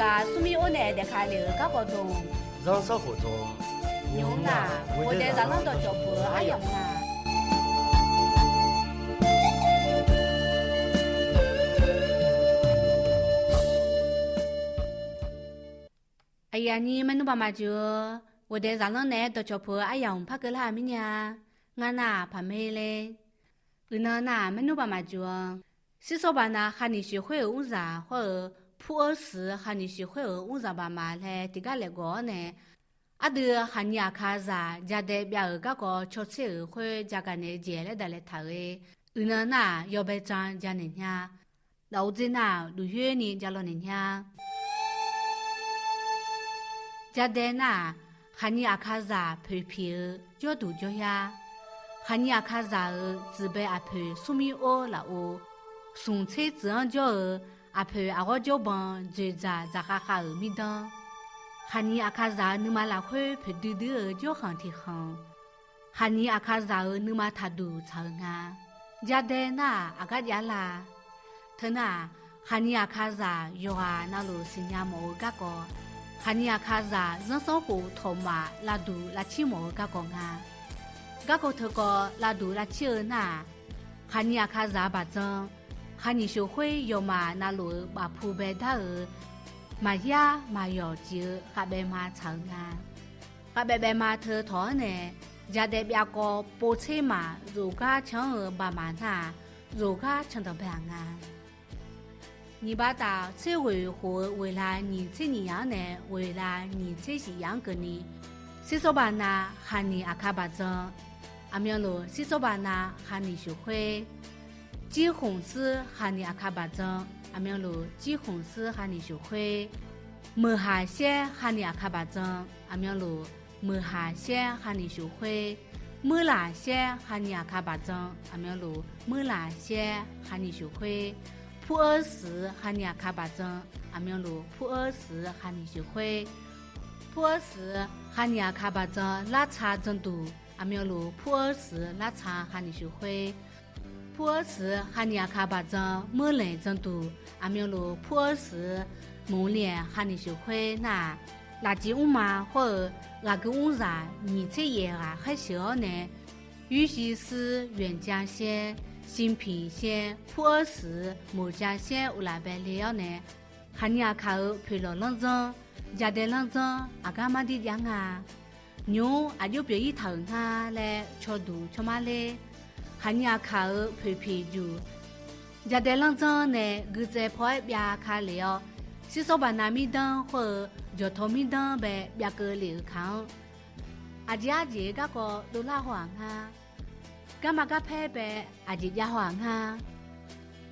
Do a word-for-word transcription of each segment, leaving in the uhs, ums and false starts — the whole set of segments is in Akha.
Aqsmir or nae daefka lef-euq garkawv dmq, zanrsanrkhof dmq, nymq-mr nar, ghofdae zaqlanr dawqcawq puq-eu aryamq nga. Aqyuif aqnyir maernmr baq maqjuq-eu, ghofdae zaqlanr nae dawqcawq puq-eu aryamq par keuvlar-eu mirnya. Ngar nar-aq paqmer ler. Uiqnan nar-aq maernmr baq maqjuq-eu, sirsawr baqnav khaqniq sheuqkhoer-euq mrzaq hawr-eu, pur-eu suiq-eu khaqniq sheuqkhoer-euq mrzaq baqmaf laer tiqgar laeqgawf-awr nae, ardui khaqnyi aqkazaq jadae byav-euq garkawv cawtser-euq khoer jagaq naeq-eu jeq laer daqlaeq taq-euq. Uiqnan nar-aq yawbae can janaeq nya. Lafov dzer nar-aq duqyoer ni javlaw naeq nya. Jadae nar-aq, khaqnyi aqkazaq poeqpiq-eu jawrduq jawryar, khaqnyi aqkazaq-euq tsuif bae aqpoeq smrmir or lafov, smq tser tsuif-anr jawr-eu aqpoeq aqghawr jawrban dzoeqdzaq dzaqkhav khav-euq mirdanr, khaqnyi aqkazaq-euq nuima lafkhoer poeqdui dui-eu jawrkhanq tiqkhanq, khaqnyi aqkazaq-euq nuima taqduq tsaq-eu nga. Jadae nar-aq aqgar jav la. Teu nar-aq, khaqnyi aqkazaq yawqghaq navluf siqnya mawf-eu garkawv, khaqnyi aqkazaq zanrsanrkhof tawqmaf lavduq lavcir mawf-eu garkawv nga. Garkawv teukawv lavduq lavcir-eu nar-aq, khaqnyi aqkazaq baqdzan, khaqniq sheuqkhoer yawqmaf navluf-euq bafpu baedar-euq maqyar maqyawq jeq-eu khavbaef ma tsaq-eu nga. Khavbaef baef ma teu tawq-anr nae, jadae byavkawv povtser maf zofgar can-anr-eu baqmaf nar-aq, zofgar can danqbae-aq nga. Nyiq bav taf tser ghoeq khof-eu ghoeqla nyiq tser nyiq yaf-anr nae ghoeqla nyiq tser shif yaf-anr keuvni, sirsawr baqnav khaqniq aqkar baqdzan, aqmyanluf sirsawr baqnav khaqniq sheuqkhoer, jirkhmq suir khaqniq aqkar baqdzan, aqmyanluf jirkhmq suir khaqniq sheuqkhoer, meuqhaq shaer khaqniq aqkar baqdzan, aqmyanluf meuqhaq shaer khaqniq sheuqkhoer, muirlaq shaer khaqniq aqkar baqdzan, aqmyanluf muirlaq shaer khaqniq sheuqkhoer, pur-eu suiq khaqniq aqkar baqdzan, aqmyanluf pur-eu suiq khaqniq sheuqkhoer, pur-eu suiq khaqniq aqkar baqdzan lartsa dzanduq, aqmyanluf pur-eu suiq lartsa khaqniq sheuqkhoer, pur-eu suiq khaqniq aqkar baqdzan meurlaeq dzanduq, aqmyanluf pur-eu suiq mqlaeq khaqniq sheuqkhoer nar-aq, lafjiv mrma hawr-eu ghaqgui mrzaq nyiq tser yaef ghaq khaer sheuq-awr nae, yurshiv suir yoeqjav shaer, sinpiq shaer, pur-eu suiq moqjav shaer uvlaf bae le-awr nae, khaqnyi aqkar-euq poeqlawq lanrdzanr, jadae lanrdzanr aqgar mardir jav nga. Nymq-mr aqjox pyeuf-ir taq-euq nga laer cawduq cawmar ler. Khaqnyi aqkar-euq poeqpiq juq, jadae lanrdzanr nae guitsaev paw-aer byav ka lef-awr, sirsawr baqnav mirdanr hawr-eu jawqtawq mirdanr bae byavkeuv lef-euq kaq-anr, aqjeq arjeq garkawv dovlar haw-aq nga. Garma garpaer bae aqjeq jav haw-aq nga.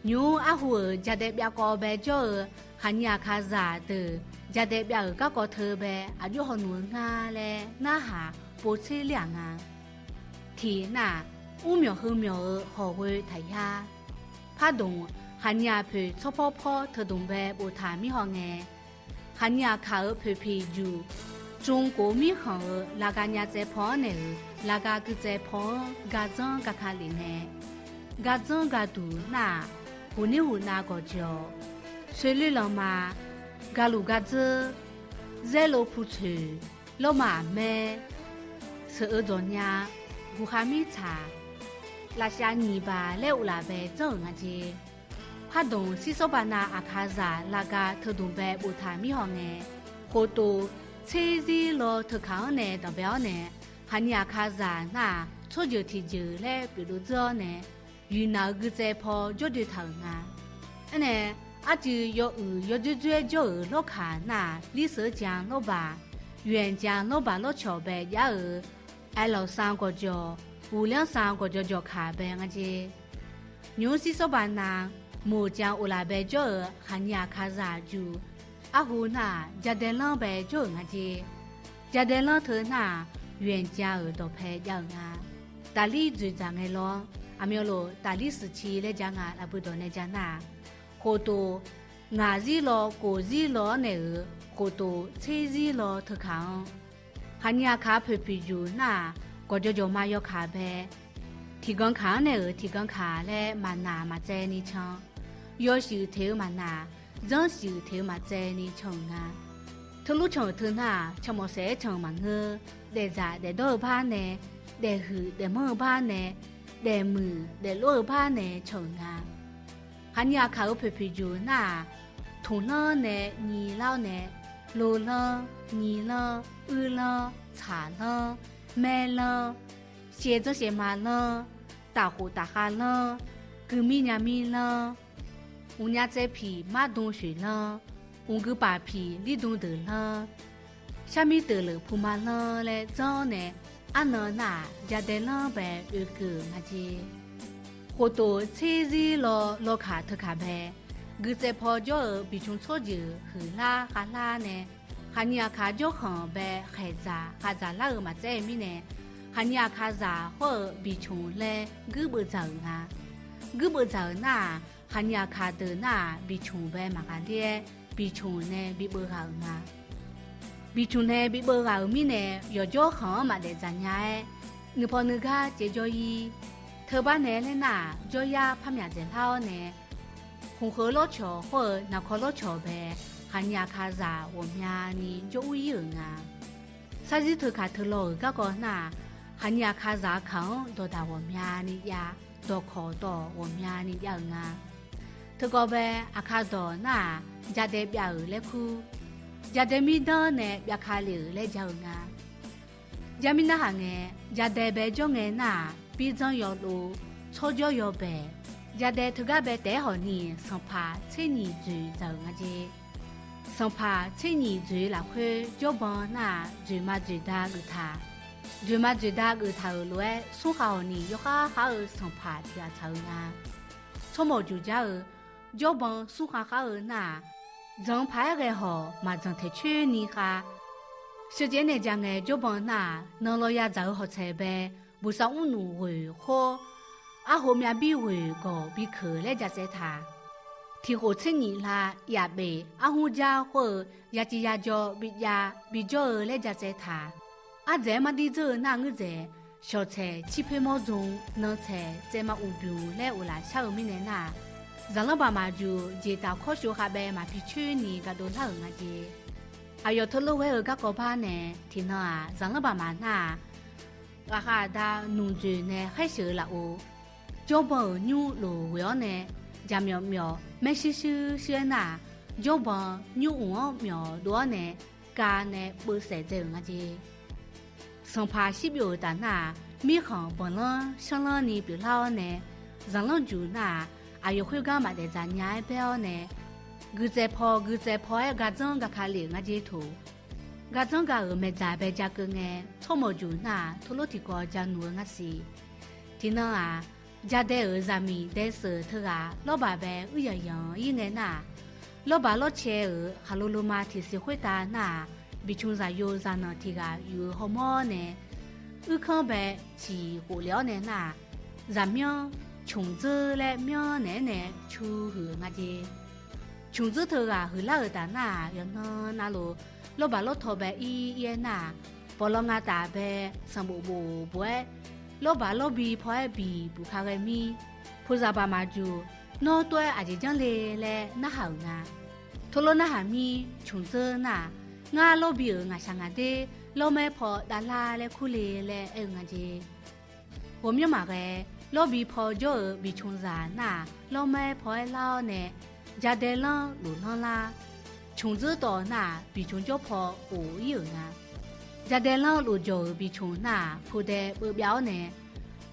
Nymq-mr arhu-euq jadae byavkawv bae jawr-eu khaqnyi aqkar zaq deuq, jadae byav-euq garkawv teu bae aqjox haw nmq-eu nga laer narhaq povtser ler-aq nga. Tiq nar-aq, mrmyawq heumyawq-euq hawqghoe taqyar. Pardmq, khaqnyi aqpoeq tsawrpawr pawr teudmq bae boftaq mir haw ngae, khaqnyi aqkar-euq poeqpiq juq, tsmq kof mirkhanq-euq laqga nya tsaev paw-anr naeq-euq laqga guitsaev paw-anr gardzanr garka lef ngae, gardzanr garduq nar-aq, huqnir huqnav gawqjawq, soeloer lanma, garluf gardzeur, zaerlov putsoeq, lawrma aqmaer, seuq-eu dzawqnya, guqkhav mirtsaq, lafshav nyiq baq laer uvlaf bae dzanr-euq nga jeq. Pardmq sirsawr baqnav aqkar zaq laqga teudmq bae boftaq mir haw ngae, khoftof tser zir law teukaq-anr nae danqbae-awr nae, khaqnyi aqkar zaq nar-aq tsawrjeuq tiqjeuq laer pyeufdov dzeur-awr nae, yuqnaq-euq guitsaev paw jawrdoe taq-euq nga. Aernae, arcuiv yaw uiq yawdzoerdzoer-aer jawr-euq lawrkaq nar-aq, lirseuq-eu jaq lawrbaq, yoeq jaq lawrbaq lawrcawq bae jar-euq, aerlawq san gawqjawq, uqlanr san gawqjawq jawqkaq bae nga jeq. Nymq-mr sirsawr baqnav, moqjaq uvlaf bae jawr-euq khaqnyi aqkar zaq juq, arhu nar-aq jadae lanr bae jawr-euq nga jeq. Jadae lanr teu nar-aq, yoeq jaq-euq dawqpae jav-euq nga. Taqlir dzoeqdzaq ngae lawr, aqmyanluf taqlir suiqci laer ja nga laf bui dawq nae ja nar-aq, khoftof ngaq zir law kof zir law-anr naeq-euq khoftof tser zir law teukaq-anr, khaqnyi aqkar poeqpiq juq nar-aq, gawqjawq jawqma yawkaq bae, tiqganq kaq-anr naeq-euq tiqganq kaq laer maqnaq maqtsaev ni can, yawshuif teq-eu maqnaq, janrshuif teq-eu maqtsaev ni can-euq nga. Teulur can-euq teu nar-aq, canmawf saef-aer can-euq maqngeur. Daefdzaq daefdawr-eu bar nae, daefhuiq daefmanr-eu bar nae, daefmuiq daeflof-eu bar nae can-euq nga. Khaqnyir aqkaq-euq poeqpiq juq nar-aq, tmqlanr nae nyir lar-awr nae, lolanr, nyirlanr, uirlanr, tsaqlanr, maerlanr, shaevdzanr shaevmalanr, tafkhof tafkhavlanr, guimir nyamirlanr, mqnya tsaevpiq mardm shoeqlanr, mqgui paf piq lirdm deuqlanr, sharmir teuqleuf pumalanr laer dzanr-awr nae, arnan nar-aq jadaelanr bae oekeuv-euq nga jeq. Khoftof tserzir law lawkaq teukaq bae, guitsaev paw jawr-eu biqcmq tsawrjeuq huiqlar khavlar nae, khaqnyir aqkaq jawrkhanq bae khaeqdzaq khavdzaq lar-eu maqtsaev-eu mirnae, khaqnyir aqkaqzaq hawr-eu biqcmq laer guirbeuv dzaq-euq nga. Guirbeuv dzaq-euq nar-aq, khaqnyir aqkaq deuq nar-aq biqcmq bae maqghaqler-aer, biqcmq nae bibeuv ghaq-euq nga. Biqcmq nae bibeuv ghaq-euq mirnae, yawqjawr khanq-anr maqdaef dzaq nya-aer, nuipaw nuigar caevjawr-ir. Teubar nae laer nar-aq, jawryar par myaq dzaeqlar-awr nae, khmqkheu lawrcawq hawr-eu naqkaw lawrcawq bae, khaqnyir aqkaqzaq ghawqmyani jawr ur-ir-euq nga. Sarzir teukaq teulaw-euq garkawv nar-aq, khaqnyir aqkaqzaq kaq-anr dawqdaq ghawqmyani jav, dawqkawq dawq ghawqmyani jav-euq nga. Teukawv bae aqkaq dawq nar-aq, jadae byav-euq laer kur, jadae mirdanr nae byav ka lef-euq laer ja-eu nga. Jarmir narhaq ngae, jadae bae jawr ngae nar-aq, birdzanr yawdov, tsawrjawr yawbaeq, jadae teugar bae taef-aer hawq ni sanqpaq tser nyiq dzoeq dzaq-euq nga jeq. Sanqpaq tser nyiq dzoeq lafkhoer jawrban nar-aq, dzoeqma dzoeqda geuf taq. Dzoeqma dzoeqda geuf taq-euq lof-aer, smr khav hawq ni yawkhav khar-eu sanqpaq tiq ghaq tsaq-eu nga. Tsawrmawq juq jar-eu, jawrban smr khav khar-eu nar-aq, dzanq paq-aer ghae hawq maqdzanq taeq coer ni khav. Sheujaev nae ja ngae jawrban nar-aq, nan law ya dzaq-eu hawq tsaeq bae, buqsav mrnuq ghoeq khawr, arho myav bir ghoeq gawq bi keuq laer ja tsaev taq. Tiq khof tser nyiq la yaf bef arhmr jar khawr-eu, ya civ ya jawr bi jav bi jawr-eu laer ja tsaev taq. Ardzaeq-aer mar dir dzeur-eu nar ngeur dzaeq, shawq tsaeq cir poer mawr dzm, nan tsaeq tsaev ma uq bymq laer uqlaf shar-eu mirnae nar-aq, zaqlanr baq maqjuq jeq taf kawr shov khav bae maqpi coer ni ga dov lar-euq nga jeq. Aqyawf teulof ghaer-eu garkawv bar nae, tiqnan-aq zaqlanr baq maqnar-aq, ghaqkhav aqda nmq dzoeq nae khaer sheuq-eu lafov, jawrban-euq nymr loq ghoeq-awr nae, jaqmyawf myawf maershuir shuir shuir-aer nar-aq, jawrban nymr mq-anr myawf dov-awr nae, kav nae beuv saef dzae-euq nga jeq. Sanqpaq shir byov-euq taf nar-aq, mirkhanq banqlanr shanrlanr ni pyeuflar-awr nae, zaqlanr juq nar-aq, aqyawf khoergar maqdaef dzaq nya-aer baer-awr nae, guitsaev paw guitsaev paw-aer gardzanr ga ka lef-euq nga jeq toq. Gardzanr ga-euq maeqdzaq bae ja keuv ngae, tsawrmawq juq nar-aq, teulof tiqkawv ja nuq-eu ngar siq. Tiqnan-aq, jadae-euq zaqmiq dae sheuq teughaq lawrbaq bae uir yaq yanq-ir ngae nar-aq, lawrbaq lawrcae-euq khaqlo loma tiqsiq khoertav nar-aq, biqcmq zaqyo zaqnanq tiq ghaq yuf-eu hawmawr nae, uirkanr bae ciq khof lef-awr nae nar-aq, zaqmyanr cmq dzeur laer myanr naeq-aer nae cu huiq-euq nga jeq. Cmq dzeur teughaq huiqlar-euq taf nar-aq, yawqnan navluf lawrbaq lawrtaw bae ir ir-aer nar-aq, bawqlaw nga taf bae sanqbof bof bof-aer, lawrbaq lawrbi paw-aer biq buq ka ghae mir, puqzaq baq maqjuq, nawr tov-aer aqjeq janr le laer narhaq-euq nga. Teulof narhaq mir cmq dzeur nar-aq, ngar lawrbi-euq ngaqshaq ngaq der lawrmaer paw davlar laer kur le laer aer-eu nga jeq. Ghawqmyanr maqghae, lawrbi paw jawr-eu biqcmq zaq nar-aq, lawrmaer paw-aer lar-awr nae, jadae lanr loflanr lar. Cmq dzeur tawv nar-aq, biqcmq jawr paw of ir-euq nga. Jadae lanr lofjawq-euq biqcmq nar-aq, pudae beuv byav-awr nae,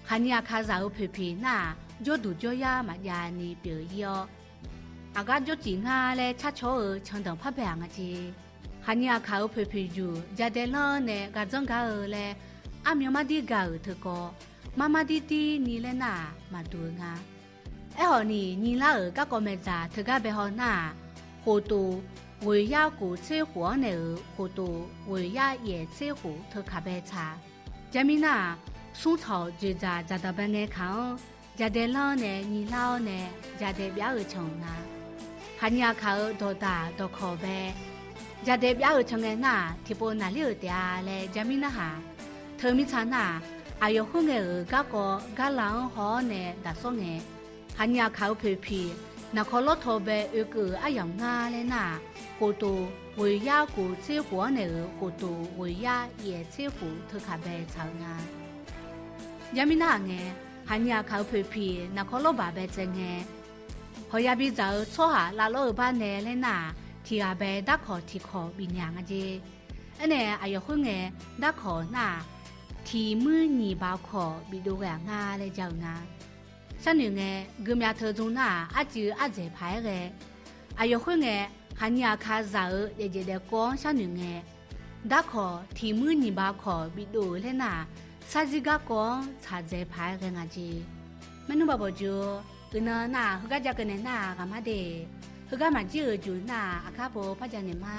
khaqnyir aqkaqzaq-euq poeqpiq nar-aq, jawrduq jawryar maqjav ni pyeuf ir-awr, aqgar jawrcif ngar laer carcaw-eu candanq par bae-aq nga jeq. Khaqnyir aqkaq-euq poeqpiq juq jadae lanr nae gardzanr gar-eu laer, armyan mardir ga-euq teukawv, mar mardir dir ni laer nar-aq maqduq-eu nga. Aerkhawf ni, nyir lar-euq garkawv maeqdzaq teugar bae haw nar-aq, khoftof ghoeqyar kof tser khof-anr naeq-euq khoftof ghoeqyar yaef tser khof teukaq bae tsaq. Jarmir nar-aq, smrtsawq dzoeqdzaq dzaqdaq bae ngae kaq-anr, jadae lanr nae nyir lar-awr nae, jadae byav-eu can-euq nga. Khaqnyir aqkaq-euq dawqdaq dawqkawq bae, jadae byav-eu can ngae nar-aq, tiqpov naqler-euq taef-a laer jarmir narhaq. Teumirtsa nar-aq, aqyawf khoerngae-euq garkawv garla-anr haw-awr nae daqsawr ngae, khaqnyir aqkaq-euq poeqpiq Naqkawq lawrtaw bae oekeuv-euq aryamq ngar laer nar-aq, khoftof ghoeqyar khof tser khof-anr naeq-euq khoftof ghoeqyar yaef tser khof teukaq bae tsaq-eu nga. Jarmir nar-aq ngae, haqnyi aqkaq-euq poeqpiq naqkawq lawrbaq bae tsaev ngae, hawqya bidzaq-eu tsawrhaq lavlawr-eu bar nae laer nar-aq, tiq ghaq bae darkawq tiq kawq bifnaeq-aq nga jer. Aernae aqyawf khoerngae, darkawq nar-aq, tiq muir nyiq baq kawq bifdov ghae-aq nga laer ja-eu nga. Sharnoeq ngae, guimya teu dzm nar-aq, arcuiv ardzaeq paq-aer ghae. Aqyawf khoerngae, haqnyi aqkaq zaq-euq daefjaef daefkawv-anr sharnoeq ngae, darkawq tiq muir nyiq baq kawq bifdov-euq laer nar-aq, sarzir garkawv-anr tsaqdzaeq paq-aer ghae nga jer. Maernmr ba bawqjoe, uiqnan nar-aq heugar ja keuv naeq nar-aq ghaqmar de. Heugar maqjir-euq juq nar-aq aqkar pov par ja naeq ma.